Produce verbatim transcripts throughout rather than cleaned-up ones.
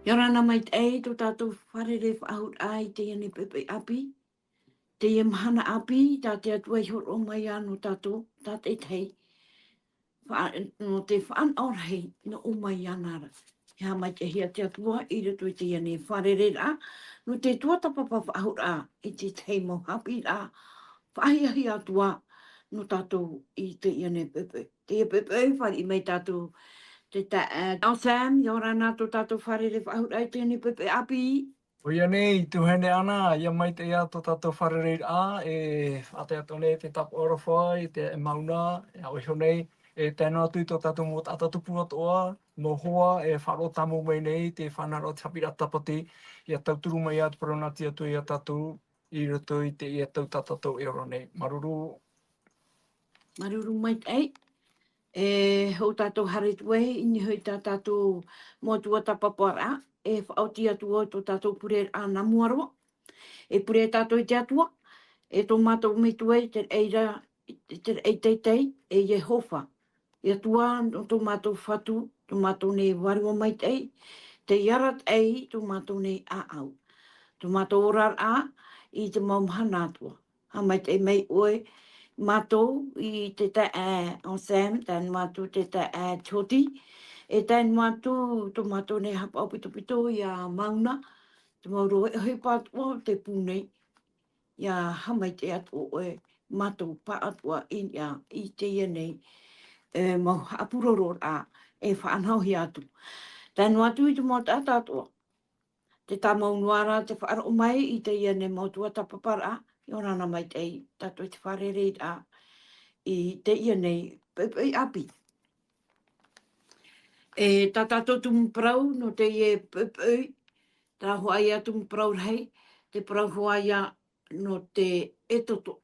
ʻIa ora na maitaʻi tō tātou fārerei faʻahou i teie nei poʻipoʻi ʻāpī. Teie mahana ʻāpī, tā te Atua i hōroʻa mai ia nō tātou, tā te tahi. Faʻa-, nō te faʻanahoraʻa, nō ʻō mai iāna ra. E haʻamaitaʻihia te Atua i roto i teie nei fārereiraʻa, nō te tuatāpapa faʻahou i te tahi mau haʻapiʻiraʻa, faʻahiahia atu ā nō tātou i teie nei poʻipoʻi. Teie poʻipoʻi, fāriʻi mai tātou te ta-, ā, Sam, ʻia ora na tō tātou fārerei faʻahou i teie nei poʻipoʻi ʻāpī. ʻOia nei, tuahine Ana, ʻia maitaʻi ā tō tātou fārereiraʻa, e faʻatae atu nei te tāpaʻo aroha i te mauna, e ʻoia nei, e tae noa atu i tō tātou mau taʻata tupu atoʻa, mau hoa, e faʻaroʻo tāmau mai nei, te fānaʻo o te haʻapiʻiraʻa Tāpati, ʻia tauturu mai ā te parau nā te Atua ia tātou, i roto i teie tau tā tātou e ora nei. Māuruuru. Māuruuru maitaʻi. E hou tātou haere atu ai, i niʻa hoʻi tā tātou mau tuatāpaparaʻa, e faʻaoti atu ai tō tātou pureraʻa nā mua roa. E pure tātou i te Atua, e tō mātou Metua i te raʻi ra, i te raʻi teitei, e Iehova. E Atua, nō tō mātou Fatu, tō mātou nei Vārua Maitaʻi, tei arataʻi tō mātou nei ʻāʻau. Tō mātou oraraʻa i te mau mahana atoʻa. Haʻamaitaʻi mai ʻoe, mātou i te taeaʻe Sam, tae noa atu te taeaʻe Jody, e tae noa atu tō mātou nei haʻapaʻo pitopito ia Mauna, te mau rohe ʻohipa atoʻa o te pū nei. ʻIa haʻamaitaʻi atu ʻoe, mātou pāʻatoʻa i niʻa i teie nei, e, mau haʻapurororaʻa e faʻanahohia atu. Tae noa atu i te mau taʻata atoʻa. Tē tāmau noa ra te faʻaroʻo mai i teie nei mau tuatāpaparaʻa, ʻia ora na maitaʻi tātou i te fārereiraʻa i teie nei poʻipoʻi ʻāpī. E tā tātou tumu parau nō teie poʻipoʻi, terā hoʻi ia tumu parau rahi, te parau hoʻi ia nō te Exodo.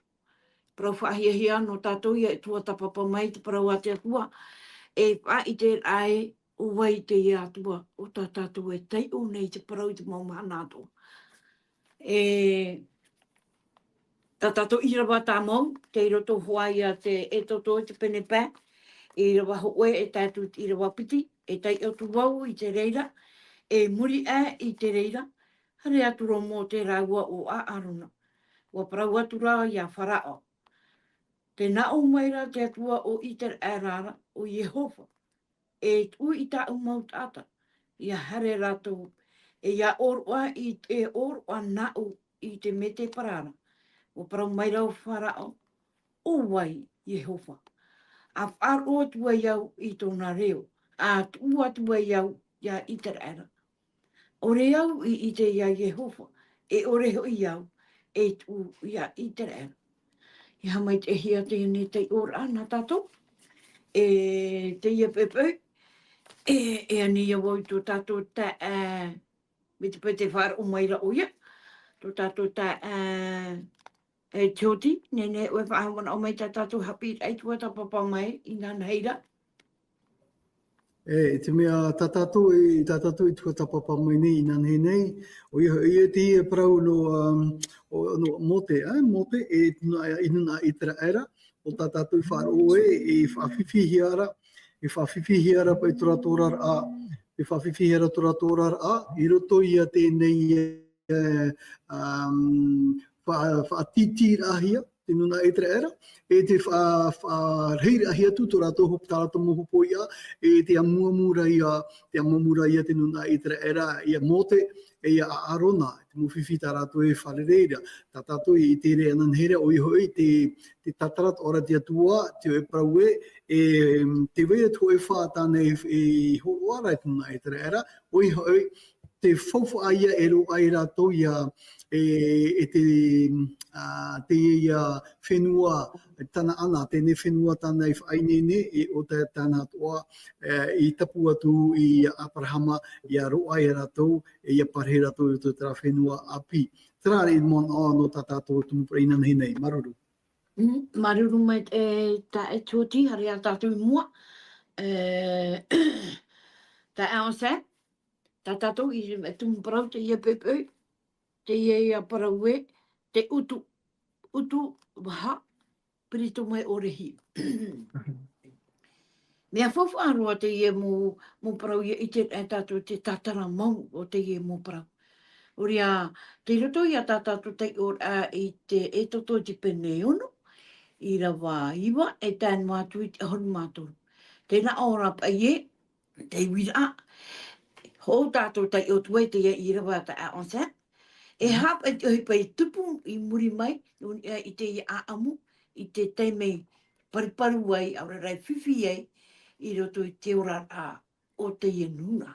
Parau faʻahiahia nō tātou ʻia tuatāpapa mai te parau a te Atua, e faʻaʻite ai ʻo vai te Atua o tā tātou e taiʻo nei te parau i te mau mahana atoʻa. E tā tātou ʻīrava tāmau, tei roto hoʻi ia te Exodo i te pene pae, ʻīrava hōʻē e tae atu i te ʻīrava piti, e taiʻo atu vau i te reira, e muri aʻe i te reira, haere atu ra Mōte rāua ʻo ʻĀrona. ʻUa parau atu ra ia Faraō, tē nā ʻō mai ra te Atua o Iteraera ra, ʻo Iehova, e tuʻu i tāʻu mau taʻata, ʻia haere rātou, e ʻia ʻōroʻa i te ʻōroʻa nāʻu i te medebara ra. ʻUa parau mai ra ʻo Faraō, ʻo vai Iehova? ʻA faʻaroʻo atu ai au i tōna reo, ʻa tuʻu atu ai au ia Iteraera. ʻOre au i ʻite ia Iehova, e ʻore hoʻi au e tuʻu ia Iteraera. ʻIa haʻamaitaʻihia teie nei taiʻoraʻa nā tātou, e teie poʻipoʻi, e, e ani ia vau i tō tātou taeaʻe, mai te peu tē faʻaroʻo mai ra ʻoia, tō tātou taeaʻe, e, Jody, nehenehe ʻoe e faʻahaʻamanaʻo mai tā tātou haʻapiʻiraʻa i tuatāpapa mai, inanahi ra. E, i te mea tā tātou, i tā tātou i tuatāpapa mai nei, inanahi nei, ʻoia, ʻoia te parau nō, um, o, nō Mōte, ā, Mōte, e, nā, i nūnaʻa Iteraera, ʻo tā tātou i faʻaroʻo ē, e faʻafifihia ra, e faʻafifihia ra paʻi tō rātou oraraʻa, e faʻafifihia ra tō rātou oraraʻa, i roto ia teie nei, e, um, fa-, faʻatītīraʻahia te nūnaʻa Iteraera, e te fa-, faʻarahiraʻahia atu tō rātou hop-, tā rātou mau hopoiʻa, e te ʻamuʻamu ra ia, te ʻamuʻamu ra ia te nūnaʻa Iteraera, ia Mōte, e ia ʻĀrona, te mau fifi tā rātou e fārerei ra. Tā tātou i ʻite ra inanahi ra, ʻoia hoʻi te, te tātara atoʻa ra te Atua, te hōʻē parau ē, e, tē vai ra te hōʻē fā tāna e, e hōroʻa ra i te nūnaʻa Iteraera, ʻoia hoʻi, te faufaʻa ia e roaʻa ai rātou ia, e, e te, ā, teie ia fenua Tanaana, teie fenua tāna i faʻaineine, e ʻo tā-, tāna atoʻa, e, i tapu atu ia Aperahama, ʻia roaʻa ai rātou, e ʻia pārahi rātou i roto i terā fenua ʻāpī. Terā ia manaʻo nō tā tātou tumu parau inanahi nei, māuruuru. Mm, māuruuru maitaʻi, e, taeaʻe Jody, haere ā tātou i mua. E, taeaʻe Sam, tā tātou i tumu parau teie poʻipoʻi, teie ia parau ē, te utu, utu, vaha, Perito mai ʻōrehi. Mea faufaʻa roa teie mau, mau parau ia ʻite ai tātou te tātara mau o teie mau parau. ʻOia, tei roto ia tā tātou taiʻoraʻa i te Exodo i te pene e ono, ʻīrava iva, e tae noa atu i te ʻahuru mā toru. Tē nā ʻō ra paʻi ē, tei uiraʻa, hou tātou taiʻo atu ai teie ʻīrava tā ʻAʻosia. E haʻapaʻo i te ʻohipa i tupu i muri mai, nō niʻa i teie ʻāʻamu, i te taime i paruparu ai, ʻaore rā i fifi ai, i roto i te oraraʻa o teie nūnaʻa.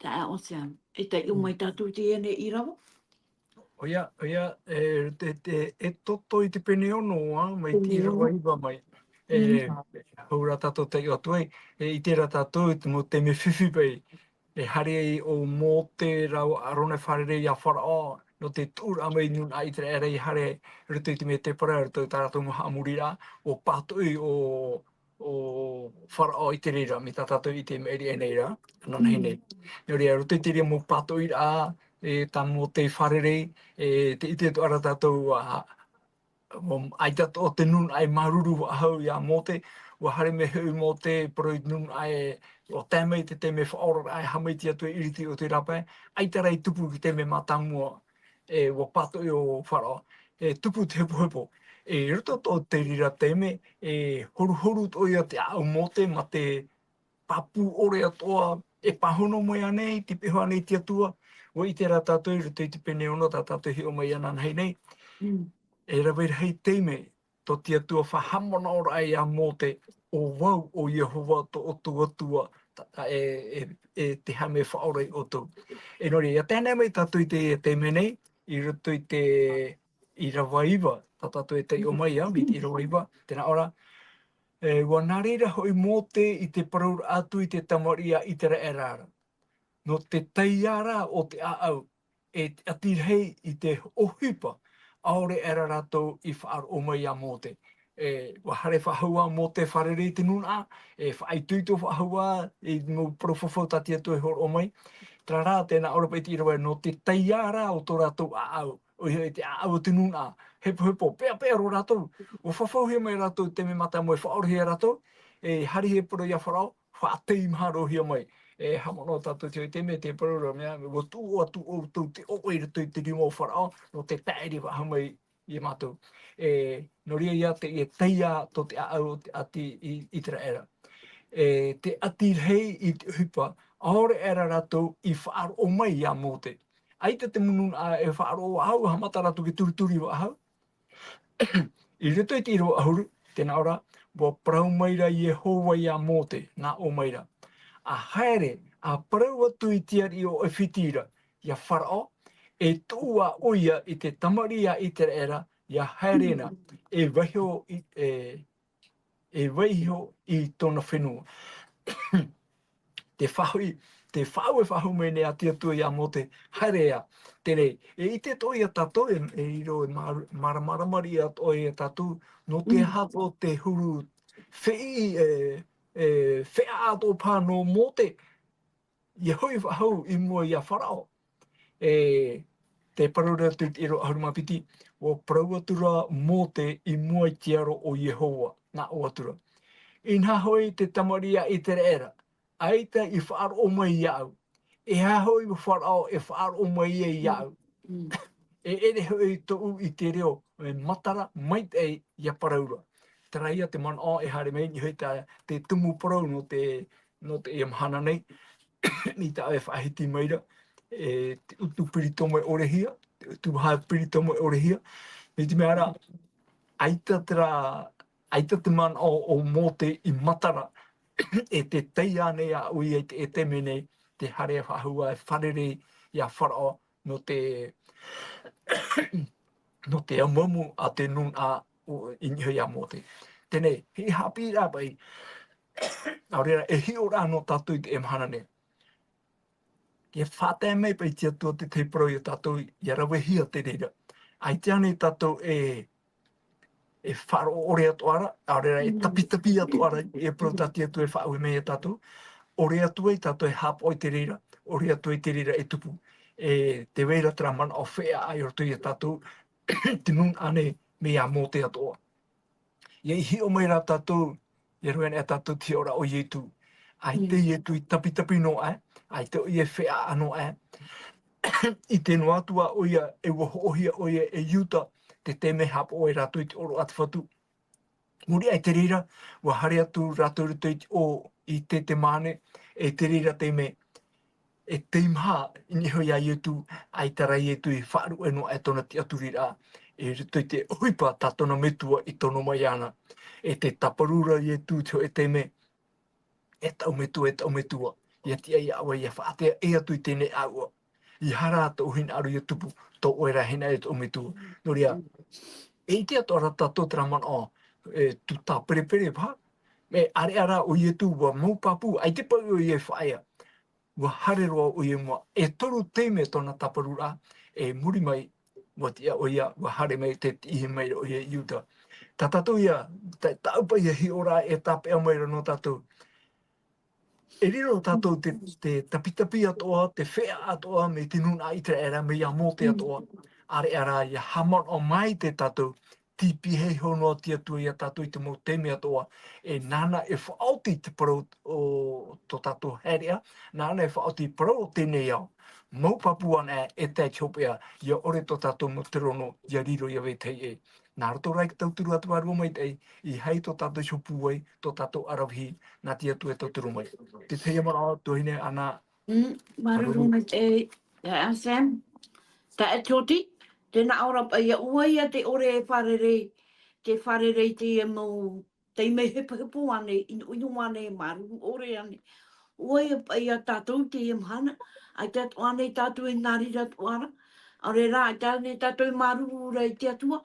Tā ʻAʻosia, e taiʻo mai tātou teie nei ʻīrava? ʻOia, ʻoia, e, te, te, Exodo i te pene ono, ā, mai te ʻīrava iva mai. E, hou rā tātou taiʻo atu ai, e, ʻite ra tātou, te mau taime fifi paʻi, e haere ai ʻo Mōte rāua ʻo ʻĀrona e fārerei ia Faraō, nō te tuʻuraʻa mai nūnaʻa ʻĪteraʻera i haere i roto i te mētēpara, i roto i tā rātou mau haʻamoriraʻa, ʻua pātoʻi ʻo, ʻo Faraō i te reira, mai tā tātou i te maʻiri aʻe nei ra, ananahi nei. Nō reira, i roto i te reira mau pātoʻiraʻa, e, tā Mōte i fārerei, e, tē ʻite atoʻa ra tātou, ā, ʻaita atoʻa te nūnaʻa e māuruuru faʻahou ia Mōte, ʻua haere mai hoʻi Mōte, parau i te nūnaʻa e, ʻua tae mai te taime faʻaoraraʻa e haʻamaitaʻi atu e ʻiriti ʻo te rāpae, ʻaita rā i tupu i te taime mātāmua, e, ʻua pātoʻi ʻo Faraō, e tupu te hepohepo. E, i roto atoʻa i te reira taime, e horuhoru atoʻa ia te ʻāʻau Mōte, mā te pāpū ʻore atoʻa, e pāhono mai ānei, te peho ānei i te Atua, ʻua ʻite rā tātou i roto i te pene ono, tā tātou i hiʻo mai ananahi nei. E rave rahi taime, tō te Atua faʻahaʻamanaʻoraʻa ia Mōte, ʻo vau, ʻo Iehova, tō ʻoutou Atua, tā, tā, e, e, e te hā mea e faʻaora ia ʻoutou. E nō reira, ʻia tae noa mai tātou i te, te taime nei, i roto i te ʻīrava iva, tā tātou e taiʻo mai, ā, mai te ʻīrava iva, tē nā ʻō ra, e, ʻua nā reira hoʻi Mōte i te parauraʻa atu i te tamariʻi a ʻĪteraʻera ra. Nō te taiā rā o te ʻāʻau, e te ʻati rahi i te ʻohipa, ʻaore aʻera rātou i faʻaroʻo mai ia Mōte. E, ʻua haere faʻahou ā Mōte e fārerei i te nūnaʻa, e faʻaitoito faʻahou ā, i te mau parau fafau tā te Atua e hōroʻa mai. Terā rā, tē nā ʻō ra paʻi te ʻīrava, nō te taiā rā o tō rātou ʻāʻau, ʻoia hoʻi te ʻāʻau o te nūnaʻa, hepohepo, peʻapeʻa roa rātou, ʻua fafauhia mai rātou i te taime mātāmua e faʻaorahia rātou, e haere e parau ia Faraō, faʻateimaha roa hia mai. E haʻamanaʻo tātou i te taime, tē parau ra mea, ʻua tuʻu atu ʻoutou te ʻoʻe i roto i te rima o Faraō, nō te taʻiri faʻahou mai ia mātou. E, nō reira ia te, e taiā tō te ʻāʻau o te ʻati i, ʻĪteraʻera. E, te ʻati rahi i te ʻohipa, ʻaore aʻera rātou i faʻaroʻo mai ia Mōte. ʻAita te mau nūnaʻa e faʻaroʻo faʻahou, haʻamata rātou e turituri faʻahou. I roto i te ʻīrava ʻahuru, tē nā ʻō ra, ʻua parau mai ra Iehova ia Mōte, nā ʻō mai ra. ʻA haere, ʻa parau atu i te ariʻi o ʻAifiti ra, ia Faraō, e tuʻu ā ʻoia i te tamariʻi a ʻĪteraʻera, ʻia haere na, e vaiiho i, e, e vaiiho i tōna fenua. Te faʻaue, te faʻaue faʻahou mai nei a te Atua ia Mōte, haere ā. Teie, e ʻite atoʻa ia tātou, e, e riro, e māra-, māramarama riʻi atoʻa ia tātou, nō te aha tō te huru feʻi, e, e, feʻaʻa atoʻa paha nō Mōte, ʻia hoʻi faʻahou i mua ia Faraō. E, tē parau ra atu i te ʻīrava ʻahuru mā piti, ʻua parau atu ra Mōte i mua i te aro o Iehova, nā ʻō atu ra. Inaha hoʻi te tamariʻi a ʻĪteraʻera, ʻaita i faʻaroʻo mai iāʻu. E aha hoʻi Faraō e faʻaroʻo mai ai iāʻu. E ʻere hoʻi tōʻu i te reo, e matara maitaʻi ʻia parau ra. Terā ia te manaʻo e haere mai, i niʻa hoʻi tā, te tumu parau nō te, nō teie mahana nei, i tā ʻoe e faʻahiti mai ra, e te utu peritomo e ʻorehia, te utu vaha peritomo e ʻorehia. Mai te mea ra, ʻaita terā, ʻaita te manaʻo o Mōte i matara, e te taiā nei a ʻoia i te, e te mea nei, te haere faʻahou ā e fārerei ia Faraō, nō te, nō te amuamu a te nūnaʻa o, i niʻa ia Mōte. Teie, hei haʻapiʻiraʻa paʻi, nā reira, e hiʻo ra nō tātou i teie mahana nei. ʻIa faʻatae mai paʻi te Atua te tahi parau ia tātou, ʻia ravehia te reira. ʻAita ānei tātou e, e faʻaroʻo ʻore atoʻa ra, nā reira e tapitapi atoʻa ra, e parau tā te Atua e faʻaue mai ia tātou, ʻore atu ai tātou e haʻapaʻo i te reira, ʻore atu ai te reira e tupu. E tē vai ra terā manaʻo feʻaʻa i roto ia tātou, te nūnaʻa nei, mai ia Mōte atoʻa. ʻIa hiʻo mai rā tātou, roa nei tātou te hiʻoraʻa o Ietu. ʻAita Ietu i tapitapi noa aʻe, ʻaita ʻoia e feʻaʻa noa aʻe. ʻIte noa atu ā ʻoia, e ʻua hoʻohia ʻoia e Iuda, te taime e haʻapaʻo ai rātou i te ʻōroʻa a te Fatu. Muri aʻe i te reira, ʻua haere atu rātou i roto i te ʻō i Ketemane, e te reira taime, e teimaha i niʻa iho ia Ietu, ʻaita rā Ietu i faʻaruʻe noa aʻe tōna tiʻaturiraʻa, i roto i te ʻohipa tā tōna metua i tono mai ana. E tē tāparu ra Ietu i te hōʻē taime, e taʻu metua, e taʻu metua, ʻia tiʻa iāʻu ē ʻia faʻaātea ʻē atu i teie nei ʻāuʻa. ʻEiaha rā tōʻu hinaʻaro ʻia tupu, tō ʻoe rā hinaʻaro tōʻu metua. Nō reira, e ʻite atoʻa ra tātou terā manaʻo, e, tū tāperepere paha, mea ʻāreʻa rā ʻo Ietu ʻua mau pāpū, ʻaita paʻi ʻoia e faʻaea. ʻUa haere roa ʻoia i mua, e toru taime tōna tāparuraʻa, e muri mai, ʻua tiʻa ʻoia, ʻua haere mai, tē tiʻi mai ra ʻoia i Iuda. Tā tātou ïa, tā, tāʻu paʻi ïa hiʻoraʻa e tāpeʻa mai ra nō tātou. E riro tātou te, te tapitapi atoʻa, te feʻaʻa atoʻa, mai te nūnaʻa ʻĪteraʻera, mai iā Mōte atoʻa, ʻāreʻa rā, ʻia haʻamanaʻo maite tātou, tei pīhaʻi iho noa te Atua iā tātou i te mau taime atoʻa, e nāna e faʻaoti te parau o tō tātou haereʻa, nāna e faʻaoti te parau o teie nei ao. Mau pāpū anaʻe, e tae i te hopeʻa, ʻia ʻore tō tātou mau terono, ʻia riro ʻia vetahi ʻē. Nā roto rā i te tauturu a te Vārua Maitaʻi, ʻeiaha tō tātou iho pūai, tō tātou ʻaravihi, nā te Atua e tauturu mai. Te tahi manaʻo, tuahine Ana. Mm, māuruuru. Māuruuru maitaʻi, e, e, Sam. Taeaʻe Tioti, tēnā ʻoe ra paʻi ïa, ʻua ïa te ʻore e fārerei, te fārerei i teie mau taime hepohepo ānei, ʻinoʻino ānei, māuruuru ʻore ānei. ʻUa ïa paʻi ïa tātou i teie mahana, ʻaita atoʻa ānei tātou e nā reira atoʻa ra, ʻaore rā, ʻaita ānei tātou e māuruuru ra i te Atua,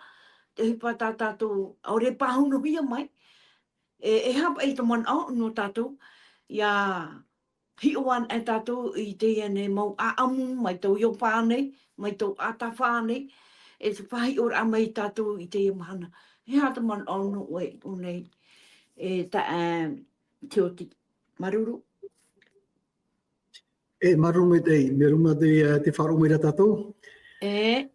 te ʻohipa tā tātou, ʻaore e pāhonohia mai, e, e aha paʻi te manaʻo nō tātou, ʻia hiʻo anaʻe tātou i teie nei mau ʻāʻamu, mai tō Iopa nei, mai tō Atafa nei, e te faʻahiʻoraʻa mai tātou i teie mahana. E aha te manaʻo nō ʻoe i ʻō nei, e ta-, e, Tioti. Māuruuru. E, māuruuru maitaʻi, māuruuru maitaʻi, e, te faʻaroʻo mai ra tātou. E.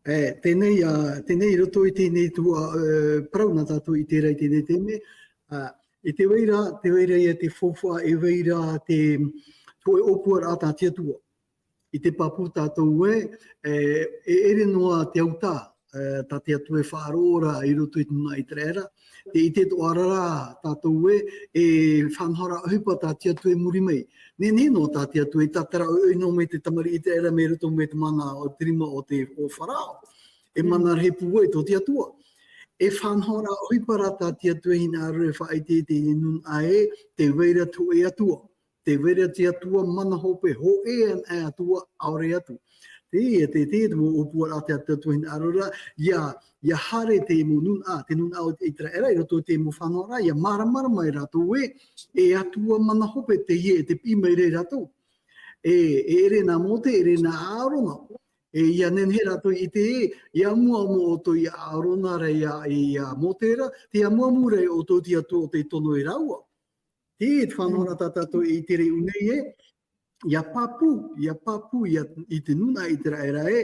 E, teie nei, ā, teie nei i roto i teie nei tuhaʻa, e, parau nā tātou i terā i teie nei taime, ā, i te vai ra, te vai ra ïa te faufaʻa, e vai ra te, te hōʻē ʻōpuaraʻa tā te Atua. I te pāpū tātou ē, e, e ʻere noa te autā, e, tā te Atua e faʻaroʻo ra i roto i te nūnaʻa ʻĪteraʻera, tē ʻite atoʻa ra tātou ē, e faʻanahoraʻa ʻohipa tā te Atua i muri mai. Nehenehe noa tā te Atua e tātara ʻoiʻoi noa mai te tamariʻi ʻĪteraʻera mai roto mai te mana o te rima o te, o Farao. E mana rahi pūai tō te Atua. E faʻanahoraʻa ʻohipa rā tā te Atua e hinaʻaro e faʻaʻite i te nūnaʻa ē, tē vai ra te hōʻē Atua. Tē vai ra te Atua mana hope, hōʻē anaʻe Atua, ʻaore atu. Teie, te, te, te mau ʻōpuaraʻa tā te Atua e hinaʻaro ra, ʻia, ʻia haere te mau nūnaʻa, te nūnaʻa o ʻĪteraʻera, i roto i te mau faʻanahoraʻa, ʻia māramarama e rātou ē, e Atua mana hope teie, e tē piʻi mai ra ia rātou. E, e ʻere nā Mōte, e ʻere nā ʻĀrona. E ʻia nehenehe rātou i ʻite ē, ʻia amuamu ʻoutou ia ʻĀrona ra ia, ia Mōte ra, tē amuamu ra ʻoutou i te Atua ʻo tē tono ia rāua. Teie te faʻanahoraʻa tā tātou e ʻite ra i ʻō nei ē, ʻia pāpū, ʻia pāpū, ʻia, i te nūnaʻa ʻĪteraʻera ē,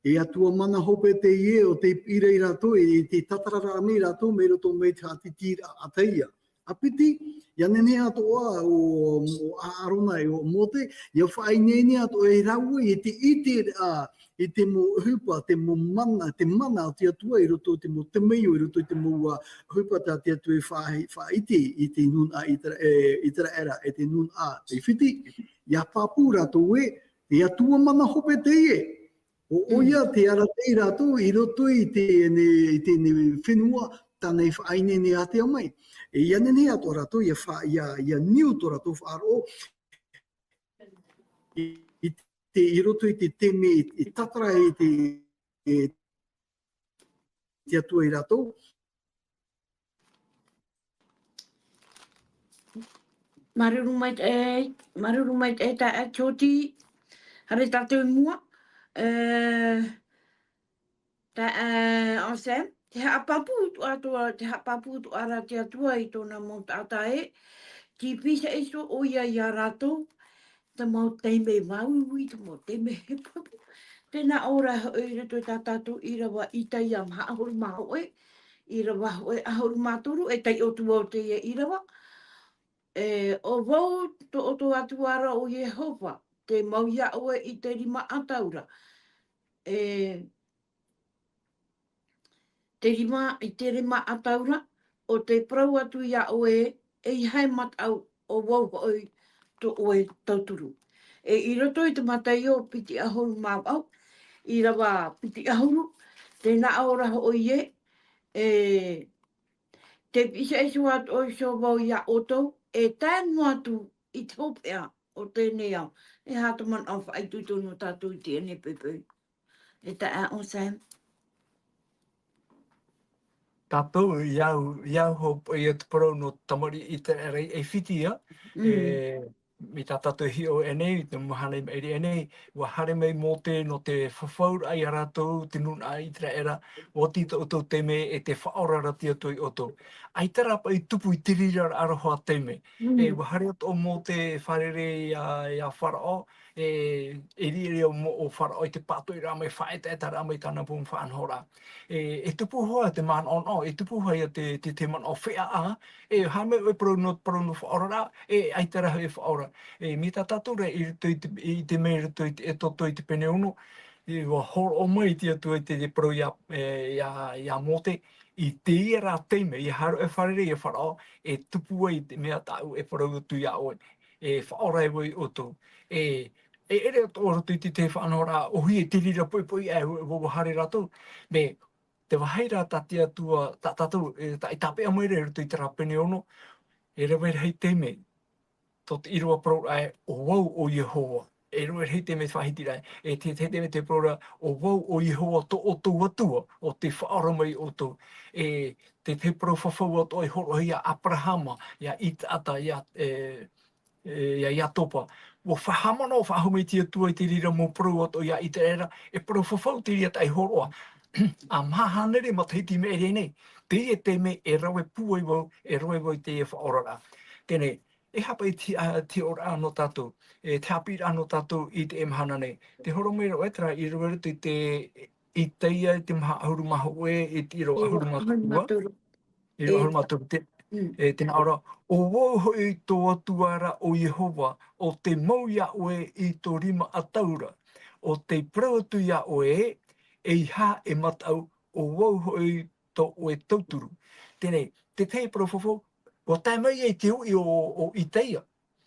e Atua mana hope teie ʻo tē piʻi ra ia rātou, e, e tē tātara ra ānei rātou, mai roto mai te haʻatītīraʻa ʻataʻatia. ʻA piti, ʻia nehenehe atoʻa ʻo, ʻo ʻĀrona e ʻo Mōte, ʻia faʻaineine atoʻa e rāua, e te ʻite, ā, i te mau ʻohipa, te mau mana, te mana o te Atua i roto i te mau temeio, i roto i te mau, ā, ʻohipa tā te Atua e faʻa-, faʻaʻite i te nūnaʻa ʻĪtera-, e, ʻĪteraʻera, e te nūnaʻa ʻAifiti. ʻIa pāpū rātou ē, e Atua mana hope teie. ʻO, ʻoia tē arataʻi rātou i roto i teie, i teie fenua, tāna i faʻaineine ātea mai. E ʻia nehenehe atoʻa rātou, ʻia fa-, ʻia, ʻia niu tō rātou faʻaroʻo, i, i te, i roto i te taime i, i tātara ai te, e, te Atua ia rātou. Māuruuru maitaʻi, māuruuru maitaʻi, e, taeaʻe Tioti, haere tātou i mua, e, Taeaʻe, e, Sam, tē haʻapāpū atoʻa, tē haʻapāpū atoʻa ra te Atua i tōna mau taʻata ē, tei pīhaʻi iho ʻoia ia rātou, te mau taime māuiui, te mau taime hepohepo. Tēnā ʻō ra hoʻi i roto i tā tātou ʻīrava Isaia maha ʻahuru mā hōʻē, ʻīrava hōʻē ʻahuru mā toru, e taiʻo atu vau teie ʻīrava. E, ʻo vau tō ʻoutou Atua ra ʻo Iehova, tē mau iā ʻoe i te rima ʻatau ra. E, te rima, i te rima ʻatau ra, ʻo tē parau atu iā ʻoe, ʻeiaha e mataʻu, ʻo vau hoʻi tō ʻoe tauturu. E, i roto i te Mataio piti ʻahuru mā vaʻu, ʻīrava piti ʻahuru, tē nā ʻō ra hoʻi ē, e, tē piʻi iho atu ʻoe iho vau iā ʻoutou, e tae noa atu i te hopeʻa o teie nei ao. E aha te manaʻo faʻaitoito nō tātou i teie nei poʻipoʻi? E taeaʻe Sam. Tātou, i au, i au hopeʻa ia te parau nō te tamariʻi ʻĪteraʻera i ʻAifiti, ʻia. Mm. E, mai tā tātou e hiʻo aʻenei, i te mahana i maʻiri aʻenei, ʻua haere mai Mōte nō te fafauraʻa iā rātou, te nūnaʻa ʻĪteraʻera, ʻua oti tō ʻoutou taime e tē faʻaora ra te Atua iā ʻoutou. ʻAita rā paʻi tupu i te reira aroha taime. Mm. E, ʻua haere atoʻa Mōte e fārerei iā, iā Faraō, e, e riʻariʻa ʻo Mō-, ʻo Faraō i te pātoʻiraʻa mai, faʻaetaetaraʻa mai i tāna mau faʻanahoraʻa. E, e tupu hoʻi te manaʻonaʻo, e tupu hoʻi ia te, te, te manaʻo feʻaʻa, e, haere mai ʻoe e parau nō, parau nō faʻaoraraʻa, e, ʻaita rā hoʻi e faʻaora. E, mai tā tātou rā i roto i te, i te mea i roto i te Exodo i te pene ono, e, ʻua hōroʻa mai te Atua i te, te parau iā, e, iā, iā Mōte, i teie rā taime, ʻia haere ʻoe e fārerei iā Faraō, e tupu ai te mea tāʻu e parau atu iā ʻoe, e faʻaora ai vau iā ʻoutou. E, e ʻere atoʻa roto i te, te faʻanahoraʻa ʻōhie, te reira poʻipoʻi ʻē, ʻua, ʻua haere rātou. Mea, te vāhi rā tā te Atua, tā tātou, e, tā, i tāpeʻa mai ra i roto i terā pene ono, e rave rahi taime, tō te ʻīrava parauraʻa ē, ʻo vau ʻo Iehova. E rave rahi taime faʻahitiraʻa, e te, te, te, te parauraʻa, ʻo vau ʻo Iehova tō ʻoutou Atua, ʻo tē faʻaora mai iā ʻoutou. E, te, te parau fafau atoʻa i hōroʻahia iā Aperahama, iā Isaaka, iā, e, e, iā Iakoba. ʻUa faʻahaʻamanaʻo faʻahou mai te Atua i te reira mau parau atoʻa iā ʻĪteraʻera, e parau fafau te reira tā i hōroʻa. ʻA maha hānere matahiti i maʻiri aʻenei, teie taime e rave pūai vau, e rave vau i teie faʻaoraraʻa. Teie nei, e aha paʻi te, a, te hiʻoraʻa nō tātou, e te haʻapiʻiraʻa nō tātou i teie mahana nei. Tē hōroʻa mai ra ʻoe terā i rave i roto i te Isaia i te maha ʻahuru mā hōʻē, i te ʻīrava ʻahuru mā toru. ʻĪrava ʻahuru mā toru. Te, mm, e, tē nā ʻō ra, ʻo vau hoʻi tō Atua ra ʻo Iehova, ʻo tē mau iā ʻoe i tō rima ʻatau ra, ʻo tē parau atu iā ʻoe, ʻeiaha e mataʻu, ʻo vau hoʻi tō ʻoe tauturu. Teie nei, te tahi parau fafau, ʻua tae mai ai te uʻi o, o Isaia.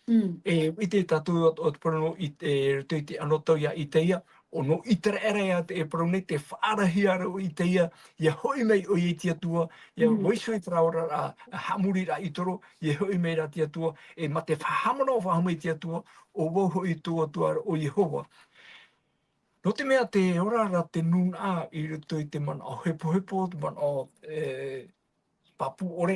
Mm. E, ʻite tātou o, o te parau nō i, e, roto i te anotau iā Isaia, ʻo nō ʻĪteraʻera ïa te, e parau nei, te faʻaarahia ra o Isaia, ʻia hoʻi mai ʻoia i te Atua, ʻia, mm, vaiiho i terā oraraʻa, haʻamoriraʻa i toro, ʻia hoʻi mai ra te Atua, e mā te faʻahaʻamanaʻo faʻahou mai te Atua, ʻo vau hoʻi tō Atua ra ʻo Iehova. Nō te mea tē ora ra te nūnaʻa i roto i te manaʻo hepohepo, te manaʻo, e, pāpū ʻore.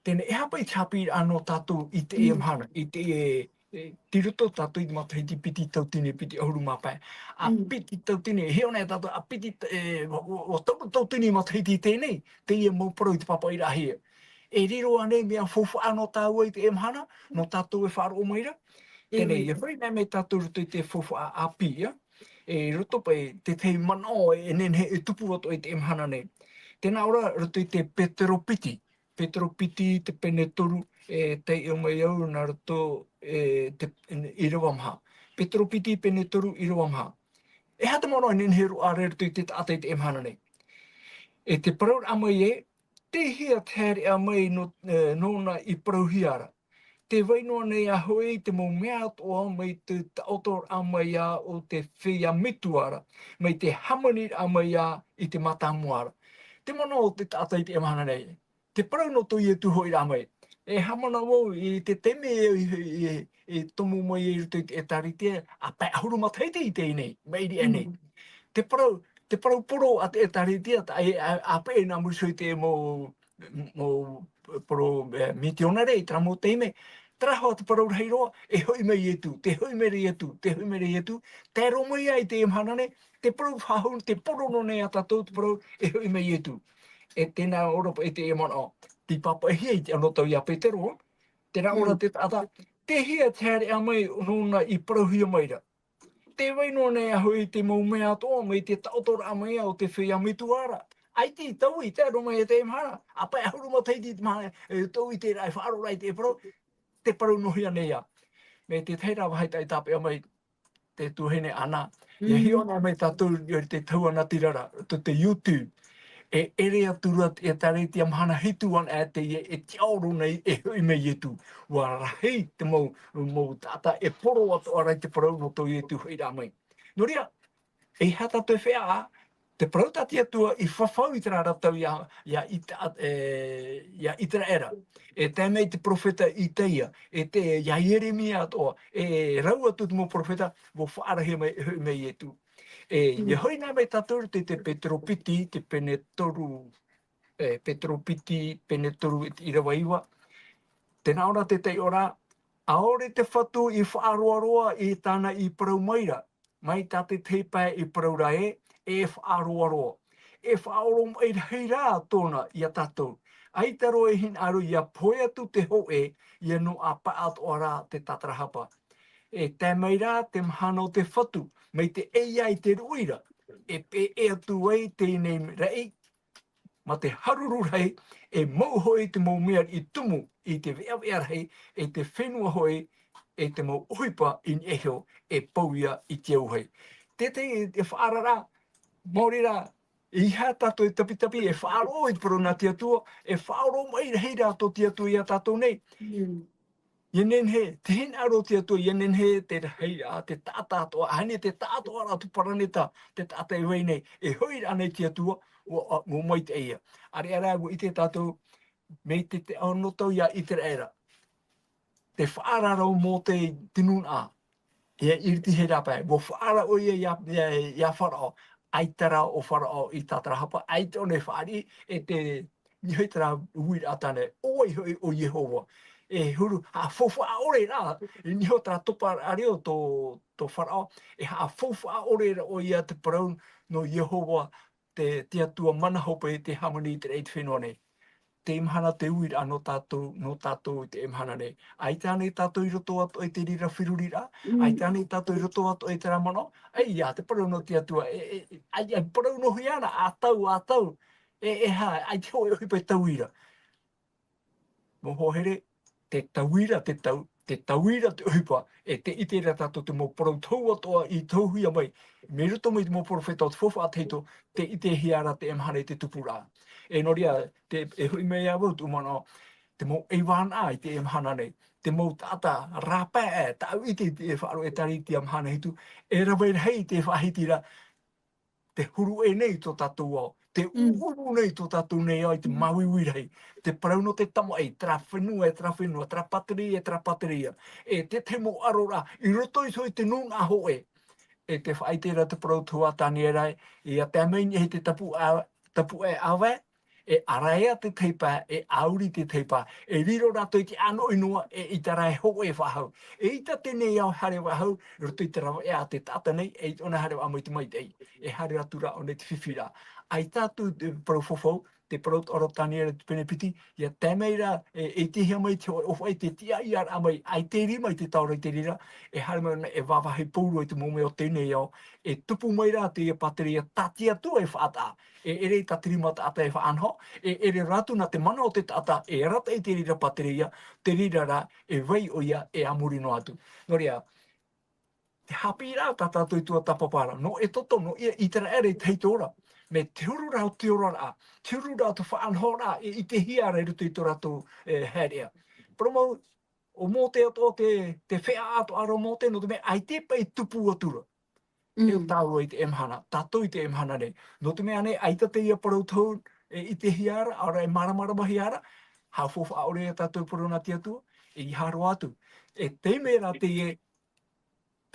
Teie nei, e aha paʻi te haʻapiʻiraʻa nō tātou i teie, mm, mahana, i te, e, e, tei roto tātou i te matahiti piti tauatini, piti ʻahuru mā pae. ʻA, mm, piti tauatini, e hiʻo nei tātou, ʻa piti, e, ʻua, ʻua, ʻua toru tauatini matahiti i teie nei, teie mau parau i te pāpaʻiraʻahia. E riro ānei mea faufaʻa nō tāua i teie mahana, nō tātou e faʻaroʻo mai ra? Teie nei, mm, ʻia hoʻi mai, mai tātou i roto i te faufaʻa ʻāpī, ʻia. E roto paʻi te tahi manaʻo e nehenehe e tupu atoʻa i teie mahana nei. Tē nā ʻō ra, roto i te Petero piti. Petero piti, te pene toru, e taiʻo mai au nā roto, e, te, ʻīrava maha. Petero piti, pene toru, ʻīrava maha. E aha te manaʻo e nehenehe e roaʻa ra i roto i te taʻata i teie mahana nei? E te parauraʻa mai ē, tei hea te haereʻa mai nō, e, nōna i parauhia ra? Tē vai noa nei ā hoʻi te mau mea atoʻa mai te taʻotoraʻa mai ā o te feiā metua ra, mai te hāmaniraʻa mai ā i te mātāmua ra. Te manaʻo o te taʻata i teie mahana nei. Te parau nō tō Ietu hoʻiraʻa mai. E haʻamanaʻo vau i te taime e, e, e, e tomo mai i roto i te ʻĒtārētia, ʻa pae ʻahuru matahiti i teie nei, maʻiri aʻenei. Mm. Te parau, te parau poro a te ʻĒtārētia, tā e, ʻa, ʻa peʻe nā muri iho i te mau, mau poro, e, mitionare i terā mau taime, terā hoʻi te parau rahi roa, e hoʻi mai Ietu, tē hoʻi mai ra Ietu, tē hoʻi mai ra Ietu, tae roa mai ā i teie mahana nei, te parau faʻahou, te poro noa nei a tātou, te parau, e hoʻi mai Ietu. E tē nā ʻō ra paʻi teie manaʻo, tei pāpaʻihia i te anotau iā Petero, tē nā ʻō ra, mm, te taʻata, tei hea te haereʻa mai nōna i parauhia mai ra? Tē vai noa nei ā hoʻi te mau mea atoʻa mai te taʻotoraʻa mai ā o te feiā metua ra, ʻAita i taui, te aro mai e te mahana, ʻa pae ʻahuru matahiti i te mahana, e tō ʻoe i te raʻi faʻaroʻo raʻa i te parau, te parau noa hia nei ā. Mai te tahi rā vāhi tāʻi tāpeʻa mai, te tuahine Ana, e hiʻo ana mai tātou i te tauana tirara, tō te YouTube. E ʻere atu ra te ʻĒtārētia mahana hitu ana e te, e tiaʻoro nei, e hoʻi mai Ietu. ʻUa rahi te mau, mau taʻata e poro atoʻa ra i te parau nō tō Ietu hoʻi rā mai. Nō reira, e aha tātou e feiā, te parau tā te Atua i fafau i terā ra tau ia, ia Ita-, e, ia Iteraera. E tae mai te perofeta Itaia, e te, ia Ieremia atoʻa, e rau atu te mau perofeta, ʻua faʻarahia mai, e hoʻi mai Ietu. E, ia hoʻi na mai tātou te, te Petero piti, te pene toru, e, Petero piti, pene toru i te ʻīrava iva. Tē nā ʻō ra te taiʻoraʻa, ʻaore te Fatu i faʻaroaroa i tāna i parau mai ra, mai tā te tahi pae i parau ra ē, e faʻaroaroa. E faʻaoromaʻi rahi rā tōna ia tātou. ʻAita roa e hinaʻaro ia pohe atu te hōʻē, ia noaʻa paʻatoʻa rā te tātarahapa. E tae mai rā te mahana o te Fatu, mai te ʻeiā i te ruʻi ra, e pēʻe atu ai teie nei raʻi, mā te haruru rahi, e mau hoʻi te mau mea i tumu i te veʻaveʻa rahi, e te fenua hoʻi, e te mau ʻohipa i niʻa iho, e pau ia i te auahi. Tētahi e faʻaararaʻa, maori rā, e aha tātou e tapitapi, e faʻaroʻo i te parau nā te Atua, e faʻaoromaʻi rahi rā tō te Atua ia tātou nei. Ia nehenehe, te hinaʻaro o te Atua, ia nehenehe te rahi, ā, te taʻata atoʻa, ʻaita e te taʻata atoʻa ra te paraneta, te taʻata e vai nei, e hoʻi ra nei te Atua, ʻua, ʻua, ʻua maitaʻi ia. ʻĀreʻa rā, ʻua ʻite tātou, mai te, te ono tau ia Iteraera. Te faʻaara ra ʻo Mōte i te nūnaʻa, ia iriti hei rāpae, ʻua faʻaara ʻoia ia, ia, ia Faraō, ʻaita rā ʻo Faraō i tātarahapa, ʻaita ʻōna e fāriʻi, e te, niʻa i terā uiraʻa tāne, ʻo vai hoʻi ʻo Iehova. E huru, haʻafaufaʻa ʻore rā, i niʻa i terā topa reo tō, tō Faraō, e haʻafaufaʻa ʻore rā ʻoia te parau nō Iehova, te, te Atua mana hope i te hāmani i te raʻi i te fenua nei. Teie mahana te uiraʻa nō tātou, nō tātou i teie mahana nei. ʻAita ānei tātou i roto atoʻa i te reira feruriraʻa, ʻaita ānei tātou i roto atoʻa i terā manaʻo, ʻaita, te parau nō te Atua, e, e, e, ʻaita, ʻaita parau noa hia ra, ā tau, ā tau, e, e aha, ʻaita hōʻē ʻohipa e tauira. Mau hoa here, te tauira, te tau, te tauira te ʻohipa, e tē ʻite ra tātou te mau parau tohu atoʻa i tohuhia mai, mai roto mai te mau perofeta o te faufaʻa tahito, tē ʻitehia ra teie mahana i te tupuraʻa. E nō reira, te, e hoʻi mai ā vau tōʻu manaʻo, te mau ʻaivānaʻa i teie mahana nei, te mau taʻata rāpae, tāʻu i ʻite i te faʻaroʻo ʻĒtārētia mahana hitu, e rave rahi te faʻahiti ra, te huru ʻē nei tō tātou ao, te ʻuʻuru nei tō tātou nei ao i te māuiui rahi, te parau nō te tamaʻi, terā fenua e terā fenua, terā pātireia e terā pātireia, e tētahi mau ʻaroraʻa, i roto iho i te nūnaʻa hōʻē. E tē faʻaʻite ra te parau tohu a Taniera, ia tae mai i niʻa i te tapuaʻe, tapuaʻe ʻāvae, e ʻaraea te tahi pae, e ʻāuri te tahi pae, e riro rātou i te ʻānoʻi noa, e ʻaita rā e hōʻē faʻahou. E ʻaita teie nei ao e haere faʻahou, i roto i te rāveʻa a te taʻata nei, e ʻaita ʻōna e haere faʻahou mai te maitaʻi, e haere atu ra ʻōna i te fifi ra. ʻAita atu te parau fafau, te parau atoʻa ra o Taniera te pene piti, ia tae mai ra, e, e ʻitehia mai te hōʻē ʻōfaʻi, te tiʻaʻiaraʻa mai, ʻaita e rima i te taora i te reira, e haere mai ʻōna e vāvāhi pauroa i te mau mea o teie nei ao, e tupu mai ra teie pātireia tā te Atua e faʻataʻa, e ʻere tā te rima taʻata e faʻanaho, e ʻere rā atu nā te mana o te taʻata e arataʻi i te reira pātireia, te reira rā, e vai ʻoia, e a muri noa atu. Nō reira, te haʻapiʻiraʻa tā tātou i tuatāpapa ra, nō ʻĒtoto, nō ia ʻĪteraʻera i tahito ra, mai te huru ra o te oraraʻa, te huru ra o te faʻanahoraʻa, e ʻitehia ra i roto i tō rātou, e, haereʻa. Parau mau, ʻo Mōte atoʻa te, te feiā atoʻa ra ʻo Mōte, nō te mea ʻaita e paʻi tupu atu ra. E ʻo tāua i teie mahana, tātou i teie mahana nei. Nō te mea nei, ʻaita teie parau tohu, e ʻitehia ra, ʻaore rā e māramaramahia ra, haʻafaufaʻa ʻore ia tātou i te parau nā te Atua, e ʻeiaha roa atu. E taime rā teie,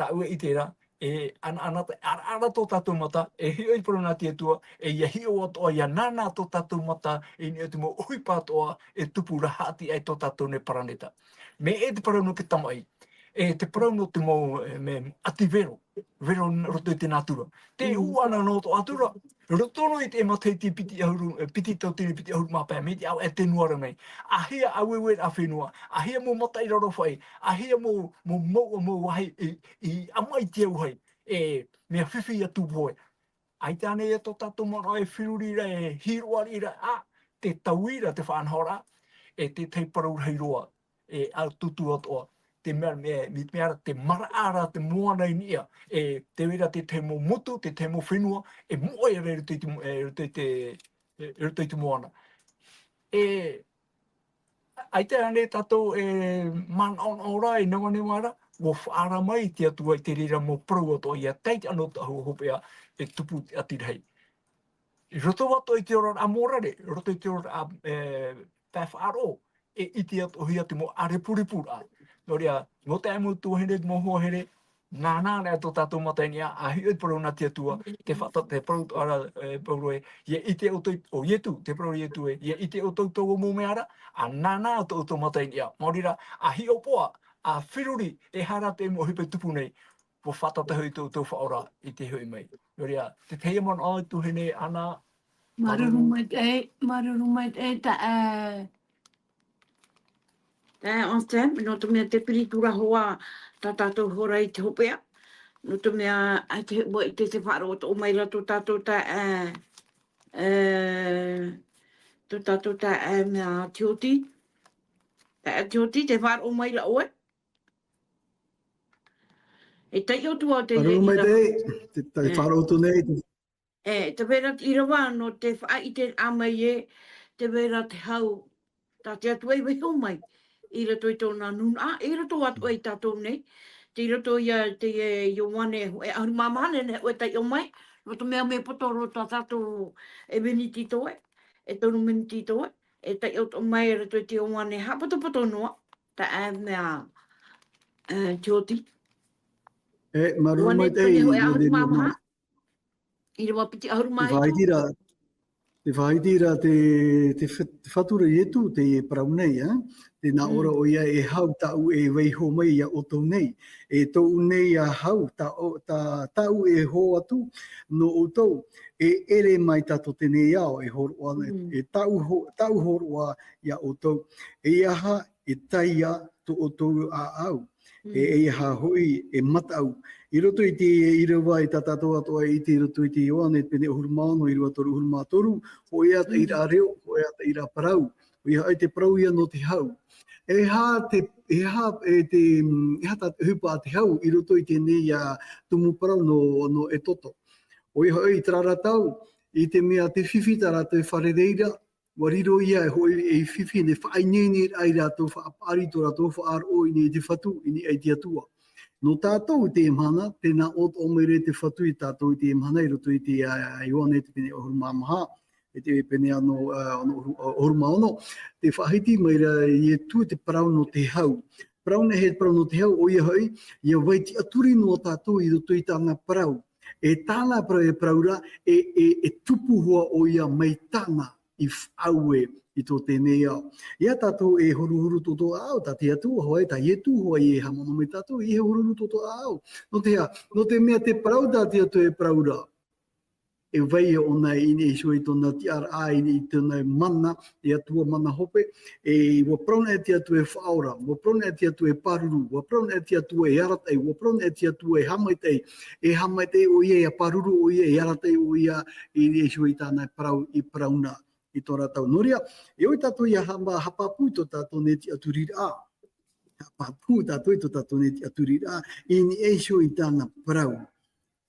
tāʻu e ʻite ra, e ʻanaʻanatae, ʻaraʻara tō tātou mata, e hiʻo i te parau nā te Atua, e ʻia hiʻo atoʻa, ʻia nānā tō tātou mata, i niʻa i te mau ʻohipa atoʻa, e tupu ra haʻati ai tō tātou nei paraneta. Mai te parau nō te tamaʻi, e te parau nō te mau, e, mea ʻati vero, vero n-, roto i te nātura. Tē ʻū ana noa atoʻa atu ra, roto noa i te matahiti piti ʻahuru, e, piti tauatini piti ʻahuru mā pae, mai te ʻāvaʻe tenu ra mai. ʻAhia ʻāueueraʻa fenua, ʻahia mau mata i raro faʻi, ʻahia mau, mau, mau, mau vāhi i, i ʻama i te auahi, e, mea fifi atu pohe. ʻAita ānei tō tātou manaʻo e feruri ra, e hīroʻa ra, ā, te taui ra, te faʻanahoraʻa, e te tahi parau rahi roa, e ʻautūtū atoʻa, te mea, me, me te mea ra, te maraʻa ra, te moana i niʻa, e te vai ra te tahi mau motu, te tahi mau fenua, e moʻe ra i roto i te, e roto i te, e roto i te moana. E, ʻaita ānei tātou e manaʻonaʻo ra, e nevaneva ra, ʻua faʻaara mai te Atua i te reira mau parau atoʻa, ʻia tae i te anotau hopeʻa, e tupu te ʻati rahi. I roto atoʻa i te oraraʻa mōrare, i roto i te oraraʻa, e, pae faʻaroʻo, e ʻite atoʻahia te mau ʻārepurepuraʻa. Nō reira, nō te mau tuahine, te mau hoa here, nānā anaʻe tō tātou mata i niʻa, ʻa hiʻo te parau nā te Atua, te faʻata-, te parau atoʻa ra, e, Pauro ē, ʻia ʻite ʻoutou, ʻo Ietu, te parau Ietu ē, ʻia ʻite ʻoutou tō ʻoutou mau mea ra, ʻa nānā atoʻa tō mata i niʻa. Maori ra, ʻa hiʻopoʻa, ʻa feruri, e aha rā te mau ʻohipa e tupu nei, ʻua fātata hoʻi tō ʻoutou Faʻaora i te hoʻi mai. Nō reira, te tahi manaʻo atu hēnei ana. Māuruuru maitaʻi, māuruuru maitaʻi, tā, ā, tā Austin, nō te mea te piri atu ra hoʻi tā tātou hora i te hopeʻa. Nō te mea, ʻaita e ʻua ʻite te faʻaroʻo atoʻa mai ra tō tātou tā, ā, ā, tō tātou tā, ā, mea Tioti. Tā Tioti, tē faʻaroʻo mai ra ʻoe. E taiʻo atu vau te Māuruuru maitaʻi, te, te faʻaroʻo atu nei, te E, te vai ra te ʻīrava nō te faʻaʻite mai ē, te vai ra te hau, tā te Atua i vaiiho mai, i roto i tōna nūnaʻa, i roto atoʻa ia tātou nei, tei roto ia te, e, Ioane, e, ʻahuru mā maha, nehenehe ʻoe e taiʻo mai, nō te mea mea poto roa tā tātou e miniti toe, e toru miniti toe, e taiʻo atoʻa mai i roto i te Ioane, haʻapotopoto noa, tā, e, mea, e, Tioti. E, māuruuru maitaʻi, Ioane, e, ʻahuru mā maha. ʻĪrava piti ʻahuru mā hitu. Te faʻaʻite ra, te faʻaʻite ra te, te fa-, te Fatu ra Ietu, te parau nei, ā? Tē nā ʻō ra ʻoia, e hau tāʻu e vaiiho mai ia ʻoutou nei. E tōʻu nei ia hau, tā ʻo-, tā, tāʻu e hō atu nō ʻoutou. E ʻere mai tātou teie ao, e hōroʻa, e tāʻu hō-, tāʻu hōroʻa ia ʻoutou. E aha, e tae ia tō ʻoutou ʻāʻau. E, e aha hoʻi, e mataʻu. I roto i te ʻīrava i tā tātou atoʻa e ʻite i roto i te Ioane, pene ʻahuru mā ono, ʻīrava toru ʻahuru mā toru, hōʻē ā te ʻīraʻa reo, hōʻē ā te ʻīraʻa parau. ʻOia hoʻi te parau ia nō te hau. E aha te, e aha, e te, mm, e aha tā te ʻohipa a te hau i roto i teie, ā, tumu parau nō, nō ʻEtoto. ʻOia hoʻi, i terā ra tau, i te mea te fifi tā rātou e fārerei ra, ʻua riro ia e hoʻi ei fifi, e faʻaineineraʻa ia rātou, faʻapaʻari tō rātou faʻaroʻo i niʻa i te Fatu, i niʻa i te Atua. Nō tātou i teie mahana, tē nā ʻō atoʻa mai ra te Fatu ia tātou i teie mahana i roto i te, ā, Ioane te pene ʻahuru mā maha, e te pene ono, ā, ono, ʻahuru, ʻahuru mā ono, tē faʻahiti mai ra Ietu te parau nō te hau. Parau nei, e parau nō te hau, ʻoia hoʻi, ʻia vai tiʻaturi noa tātou i roto i tāna parau. E tāna parau, e parau ra, e, e, e tupu hoʻi ʻoia mai tāna i faʻaue i tō teie ao. ʻIa tātou e huru-, huruhuru tō tō ʻāʻau, tā te Atua hoʻi, tā Ietu hoʻi e haʻamanaʻo mai tātou, ʻeiaha huru-, huruhuru tō tō ʻāʻau. Nō te aha, nō te mea te parau tā te Atua e parau ra, e vai ʻōna i niʻa iho i tōna tiʻaraʻa, i niʻa i tōna mana, e Atua mana hope, e ʻua parau na te Atua e faʻaora, ʻua parau na te Atua e pāruru, ʻua parau na te Atua e arataʻi, ʻua parau na te Atua e haʻamaitaʻi, e haʻamaitaʻi ʻoia, e pāruru ʻoia, e arataʻi ʻoia, i niʻa iho i tāna parau, i parau na i tō rātou. Nō reira, e ʻoe tātou ʻia haʻa-, haʻapāpū i tō tātou nei tiʻaturiraʻa. Haʻapāpū tātou i tō tātou nei tiʻaturiraʻa, i niʻa iho i tāna parau.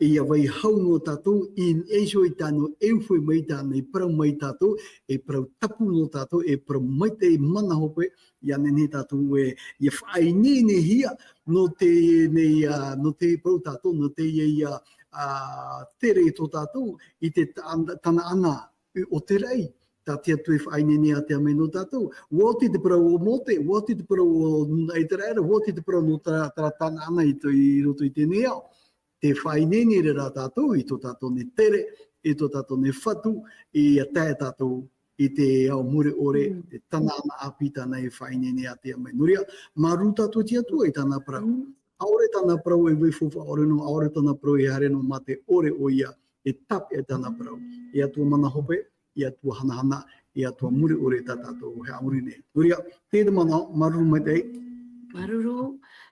E ʻia vai hau noa tātou, i niʻa iho i tāna e ʻuhi mai, tāna e parau mai ia tātou, e parau tapu noa tātou, e parau maitaʻi, e mana hope, ʻia nehenehe tātou e, ʻia faʻaineinehia, nō te nei, ā, nō te parau tātou, nō te ia, ā, tere i tō tātou, i te ta-, Tanaana, ʻo te raʻi, tā te Atua e faʻaineine ātea mai nō tātou. ʻUa oti te parau o Mōte, ʻua oti te parau o Iteraera, ʻua oti te parau nō terā, terā Tanaana i tō, i roto i teie ao. Tē faʻaineine ra tātou i tō tātou nei tere, i tō tātou nei Fatu, ʻia tae tātou i te ao mure ʻore, te Tanaana ʻāpī tāna e faʻaineine ātea mai. Nō reira, māuruuru tātou i te Atua i tāna parau. ʻAore tāna parau e vai faufaʻa ʻore noa, ʻaore tāna parau e haere noa mā te ʻore ʻoia, e tāpeʻa tāna parau. E Atua mana hope, e Atua hanahana, e Atua mure ʻore tā tātou e haʻamori nei. Nō reira, teie te manaʻo, māuruuru maitaʻi. Māuruuru,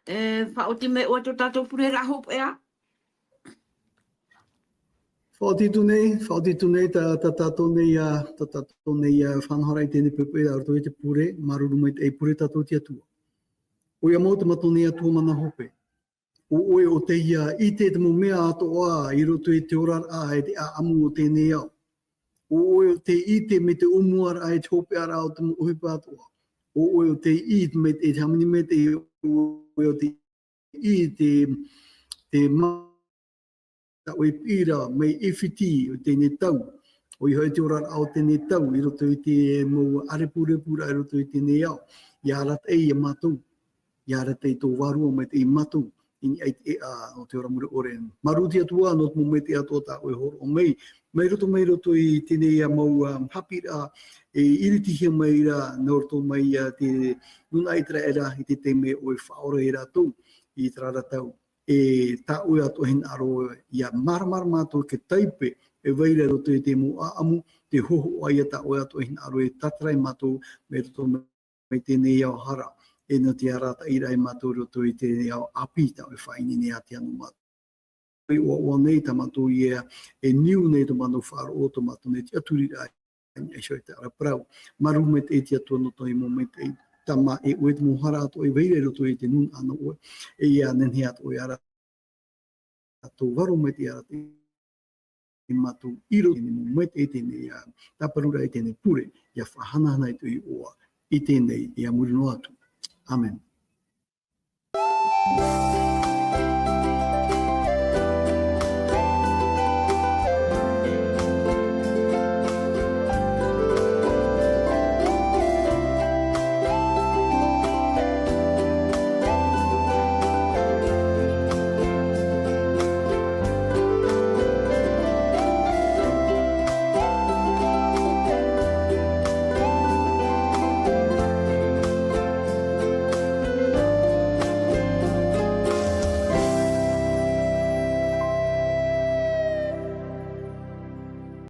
e, faʻaoti mai ʻoe tō tātou pureraʻa hopeʻa. Faʻaoti atu nei, faʻaoti atu nei, tā, tā tātou nei, ā, tā tātou nei, ā, faʻanahoraʻa i teie nei poʻipoʻi, ā, roto i te pure, māuruuru maitaʻi, pure tātou i te Atua. ʻOia mau te mātou nei Atua mana hope. ʻO ʻoe ʻo tei, ā, ʻite te mau mea atoʻa i roto i te oraraʻa, e te ʻāʻamu o teie nei ao. ʻO ʻoe ʻo tei ʻite mai te ʻōmuaraʻa, e te hopeʻaraʻa o te mau ʻohipa atoʻa. ʻO ʻoe ʻo tei ʻite mai te, e te hāmani mai te, ʻo ʻoe ʻo tei ʻite te, te ma-, tā ʻoe i piʻi ra, mai ʻĒfiti, ʻo teie nei tau. ʻOia hoʻi te oraraʻa o teie nei tau, i roto i te mau ʻārepurepu ra, i roto i teie nei ao. ʻIa arataʻi ia mātou. ʻIa arataʻi tō Vārua maitaʻi ia mātou. I niʻa i te ʻēʻa o te ora mure ʻore. Māuruuru te Atua, nō te mau maitaʻi atoʻa tā ʻoe hōroʻa mai. Mai roto, mai roto i teie nei ā mau, ā, haʻapiʻiraʻa, e iritihia mai ra, nā roto mai, ā, te nūnaʻa ʻĪteraʻera, i te taime ʻoe i faʻaora ia rātou, i terā ra tau. E tā ʻoe atoʻa hinaʻaro, ʻia māramarama atoʻa te taipe, e vai ra i roto i te mau ʻāʻamu, te hōhoʻa ia tā ʻoe atoʻa hinaʻaro e tātara ia mātou, mai roto mai mai teie nei ao hara, e nō te arataʻiraʻa ia mātou i roto i teie nei ao ʻāpī tā ʻoe e faʻaineine atu ia nō mātou. E ʻoaʻoa nei tā mātou ia, e niu nei tō mātou faʻaroʻo, tō mātou nei tiʻaturiraʻa, e niʻa iho i terā parau. Māuruuru maitaʻi te Atua nō tō mau maitaʻi, Tamā, e ʻoe te mau hara atoʻa e vai ra i roto i te nūnaʻa nō ʻoe, e ʻia nehenehe atoʻa e ara tō Vārua maitaʻi ia arataʻi ia mātou i roto i teie nei mau maitaʻi, teie nei, ā, tāparuraʻa, i teie nei pure, ʻia faʻahanahana i tō iʻoa, i teie nei, ʻia muri noa atu. ʻĀmene.